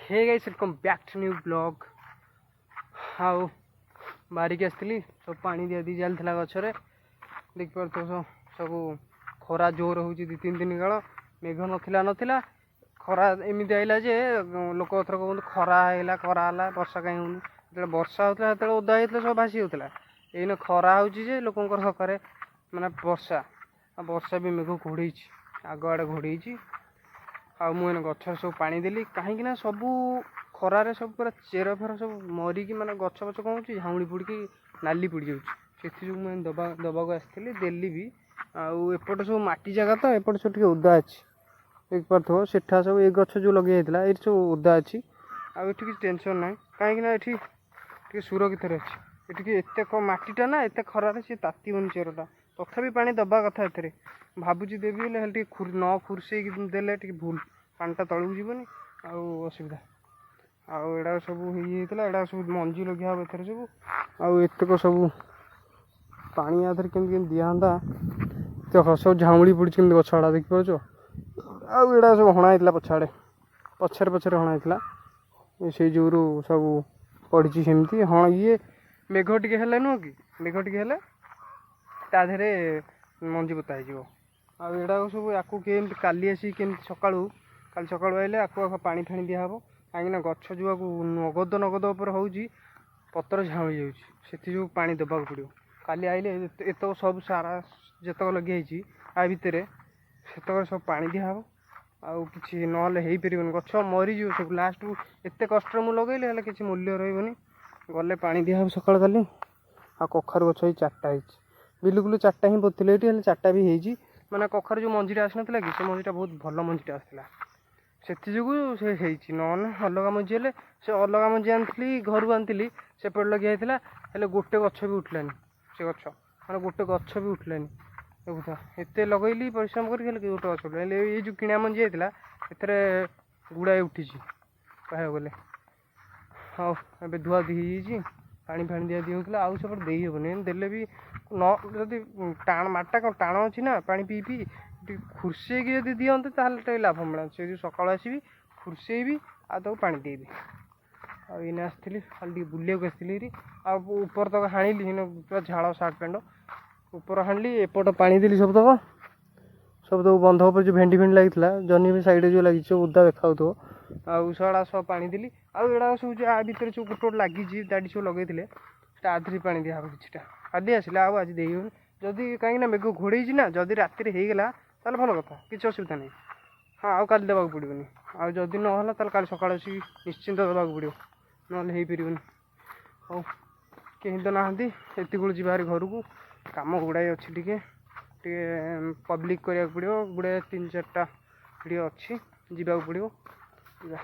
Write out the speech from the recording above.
Hey guys, welcome back to new vlog. ଆଉ ବାରିକି ଆସିଥିଲି, ସବୁ ପାଣି ଦିଆ ଦି ଚାଲିଥିଲା ଗଛରେ। ଦେଖିପାରୁଥିବ ସବୁ, ସବୁ ଖରା ଜୋର ହେଉଛି 2-3 ଦିନ କାଳ। ମେଘ ନଥିଲା ନଥିଲା, ଖରା ଏମିତି ଆଇଲା ଯେ ଲୋକ ଏଥର କୁହନ୍ତୁ ଖରା ହେଇଲା, ଖରା ହେଲା, ବର୍ଷା କାହିଁ ହେଉନି। ଯେତେବେଳେ ବର୍ଷା ହେଉଥିଲା, ସେତେବେଳେ ଓଦା ହେଇଥିଲା, ସବୁ ଭାସି ଯାଉଥିଲା। ଏଇନେ ଖରା ହେଉଛି ଯେ ଲୋକଙ୍କର ସକାରେ ମାନେ ବର୍ଷା। ଆଉ ବର୍ଷା ବି ମେଘ ଘୋଡ଼େଇଛି, ଆଗ ଆଡ଼େ ଘୋଡ଼େଇଛି। ଆଉ ମୁଁ ଏଇନେ ଗଛରେ ସବୁ ପାଣି ଦେଲି, କାହିଁକି ନା ସବୁ ଖରାରେ ସବୁ ପୁରା ଚେର ଫେର ସବୁ ମରିକି, ମାନେ ଗଛ ଫଛ କ'ଣ ହେଉଛି, ଝାଉଁଳି ପଡ଼ିକି ନାଲି ପଡ଼ିଯାଉଛି। ସେଥିଯୋଗୁଁ ମୁଁ ଏଇନେ ଦେବାକୁ ଆସିଥିଲି, ଦେଲି ବି। ଆଉ ଏପଟେ ସବୁ ମାଟି ଜାଗା ତ, ଏପଟେ ସବୁ ଟିକେ ଓଦା ଅଛି, ଦେଖିପାରୁଥିବ। ସେଠା ସବୁ ଏ ଗଛ ଯେଉଁ ଲଗେଇ ଯାଇଥିଲା, ଏଇଠି ସବୁ ଓଦା ଅଛି। ଆଉ ଏଠି କିଛି ଟେନସନ୍ ନାହିଁ, କାହିଁକି ନା ଏଠି ଟିକେ ସୁରକ୍ଷିତରେ ଅଛି। ଏଠିକି ଏତେ ମାଟିଟା ନା, ଏତେ ଖରାରେ ସିଏ ତାତିବନି ଚେରଟା। ତଥାପି ପାଣି ଦେବା କଥା ଏଥିରେ, ଭାବୁଛି ଦେବି। ହେଲେ ହେଲେ ଟିକେ ନ ଖୁର୍ସେଇକି ଦେଲେ ଟିକେ ଭୁଲ, ପାଣିଟା ତଳକୁ ଯିବନି ଆଉ ଅସୁବିଧା। ଆଉ ଏଇଟା ସବୁ ହେଇଯାଇଥିଲା, ଏଇଟା ସବୁ ମଞ୍ଜି ଲଗିଆ ହେବ ଏଥିରେ ସବୁ। ଆଉ ଏତକ ସବୁ ପାଣି ଆ ଦେହରେ କେମିତି କେମିତି ଦିଆହନ୍ତା। ଦେଖ, ସବୁ ଝାଉଁଳି ପଡ଼ିଛି କେମିତି ଗଛ ଗୁଡ଼ା, ଦେଖିପାରୁଛ? ଆଉ ଏଇଟା ସବୁ ହଣା ହେଇଥିଲା ପଛ ଆଡ଼େ, ପଛରେ ପଛରେ ହଣା ହେଇଥିଲା, ସେଇ ଯୋଗୁରୁ ସବୁ ପଡ଼ିଛି ସେମିତି। ହଁ, ଇଏ ମେଘ ଟିକେ ହେଲେ ନୁହଁ କି, ମେଘ ଟିକେ ହେଲେ ତା ଦେହରେ ମଞ୍ଜି ପୋତା ହେଇଯିବ। ଆଉ ଏଗୁଡ଼ାକ ସବୁ ୟାକୁ କେମିତି କାଲି ଆସିକି, କେମିତି ସକାଳୁ, କାଲି ସକାଳୁ ଆଇଲେ ଆକୁ ଆଗ ପାଣି ଫାଣି ଦିଆହେବ, କାହିଁକିନା ଗଛ ଯୋଉଆକୁ ନଗଦ ନଗଦ ଉପରେ ହେଉଛି, ପତ୍ର ଝାଉଁଳି ଯାଉଛି। ସେଥିଯୋଗୁଁ ପାଣି ଦେବାକୁ ପଡ଼ିବ। କାଲି ଆଇଲେ ଏତକ ସବୁ ସାରା ଯେତକ ଲଗିଆ ହେଇଛି ଆ ଭିତରେ, ସେତକ ସବୁ ପାଣି ଦିଆହେବ। ଆଉ କିଛି ନହେଲେ ହେଇପାରିବନି, ଗଛ ମରିଯିବ ସବୁ ଲାଷ୍ଟକୁ। ଏତେ କଷ୍ଟରେ ମୁଁ ଲଗେଇଲି, ହେଲେ କିଛି ମୂଲ୍ୟ ରହିବନି। ଗଲେ ପାଣି ଦିଆହେବ ସକାଳ କାଲି। ଆଉ କଖାରୁ ଗଛ ଏଇ ଚାରିଟା ହେଇଛି। ବିଲକୁଲ ଚାରିଟା ହିଁ ପୋତିଲେ ଏଇଠି, ହେଲେ ଚାରିଟା ବି ହେଇଛି। ମାନେ କଖାରୁ ଯେଉଁ ମଞ୍ଜିଟା ଆସିନଥିଲା କି, ସେ ମଞ୍ଜିଟା ବହୁତ ଭଲ ମଞ୍ଜିଟା ଆସିଥିଲା, ସେଥିଯୋଗୁଁ ସେ ହେଇଛି। ନହେଲେ ଅଲଗା ମଞ୍ଜି ହେଲେ, ସେ ଅଲଗା ମଞ୍ଜି ଆଣିଥିଲି, ଘରୁ ଆଣିଥିଲି, ସେପଟେ ଲଗିଆ ହେଇଥିଲା, ହେଲେ ଗୋଟେ ଗଛ ବି ଉଠିଲାନି। ସେ ଗଛ ମାନେ ଗୋଟେ ଗଛ ବି ଉଠିଲାନି। ଦେଖୁଥା, ଏତେ ଲଗେଇଲି ପରିଶ୍ରମ କରିକି, ହେଲେ ଗୋଟେ ଗଛ ଉଠିଲାନି। ହେଲେ ଏଇ ଯେଉଁ କିଣା ମଞ୍ଜି ହେଇଥିଲା, ଏଥିରେ ଗୁଡ଼ାଏ ଉଠିଛି କହିବାକୁ ଗଲେ। ହଉ, ଏବେ ଧୁଆ ଧୁଇ ହେଇଯାଇଛି, ପାଣି ଫାଣି ଦିଆ ଦିଆ ହେଉଥିଲା। ଆଉ ସେପଟେ ଦେଇ ହେବନି, ଦେଲେ ବି ନ ଯଦି ଟାଣ ମାଟିଟା କ'ଣ ଟାଣ ଅଛି ନା, ପାଣି ପିଇ ପିଇ ଟିକେ ଖୁର୍ସେଇକି ଯଦି ଦିଅନ୍ତେ, ତାହେଲେ ଟିକେ ଲାଭ ମିଳନ୍ତା। ସେ ଯେଉଁ ସକାଳୁ ଆସିବି, ଖୁର୍ସେଇବି ଆଉ ତାକୁ ପାଣି ଦେଇବି। ଆଉ ଏଇନେ ଆସିଥିଲି, ଖାଲି ଟିକେ ବୁଲିବାକୁ ଆସିଥିଲି ଏଇଠି। ଆଉ ଉପର ତକ ହାଣିଲି, ଏଇନେ ପୁରା ଝାଳ ସାର୍ଟ ପ୍ୟାଣ୍ଟ। ଉପର ହାଣିଲି, ଏପଟ ପାଣି ଦେଲି ସବୁତକ। ସବୁତକ ବନ୍ଧ ଉପରେ ଯେଉଁ ଭେଣ୍ଡି ଫେଣ୍ଡି ଲାଗିଥିଲା, ଜହ୍ନି ବି ସାଇଡ଼ରେ ଯେଉଁ ଲାଗିଛି, ସବୁ ଓଦା ଦେଖାଯାଉଥିବ। ଆଉ ସେଗୁଡ଼ା ସବୁ ପାଣି ଦେଲି। ଆଉ ଏଗୁଡ଼ାକ ସବୁ ଯେଉଁ ଆ ଭିତରେ ସବୁ ଗୋଟେ ଗୋଟେ ଲାଗିଛି, ଦାଡ଼ି ସବୁ ଲଗେଇଥିଲେ, ତା ଦେହରେ ପାଣି ଦିଆହେବ କିଛିଟା। କାଲି ଆସିଲେ, ଆଉ ଆଜି ଦେଇ ହେବନି ଯଦି, କାହିଁକିନା ମେଘ ଘୋଡ଼େଇଛି ନା। ଯଦି ରାତିରେ ହେଇଗଲା, ତାହେଲେ ଭଲ କଥା, କିଛି ଅସୁବିଧା ନାହିଁ। ହଁ, ଆଉ କାଲି ଦେବାକୁ ପଡ଼ିବନି। ଆଉ ଯଦି ନହେଲା, ତାହେଲେ କାଲି ସକାଳୁ ଆସିକି ନିଶ୍ଚିନ୍ତ ଦେବାକୁ ପଡ଼ିବ, ନହେଲେ ହେଇପାରିବନି। ହଉ, କେହି ତ ନାହାନ୍ତି, ଏତିକି ଯିବା ଭାରି ଘରକୁ। କାମ ଗୁଡ଼ାଏ ଅଛି, ଟିକେ ଟିକେ ପବ୍ଲିକ୍ କରିବାକୁ ପଡ଼ିବ। ଗୁଡ଼ାଏ ତିନି ଚାରିଟା ଭିଡ଼ିଓ ଅଛି, ଯିବାକୁ ପଡ଼ିବ। ଯିବା।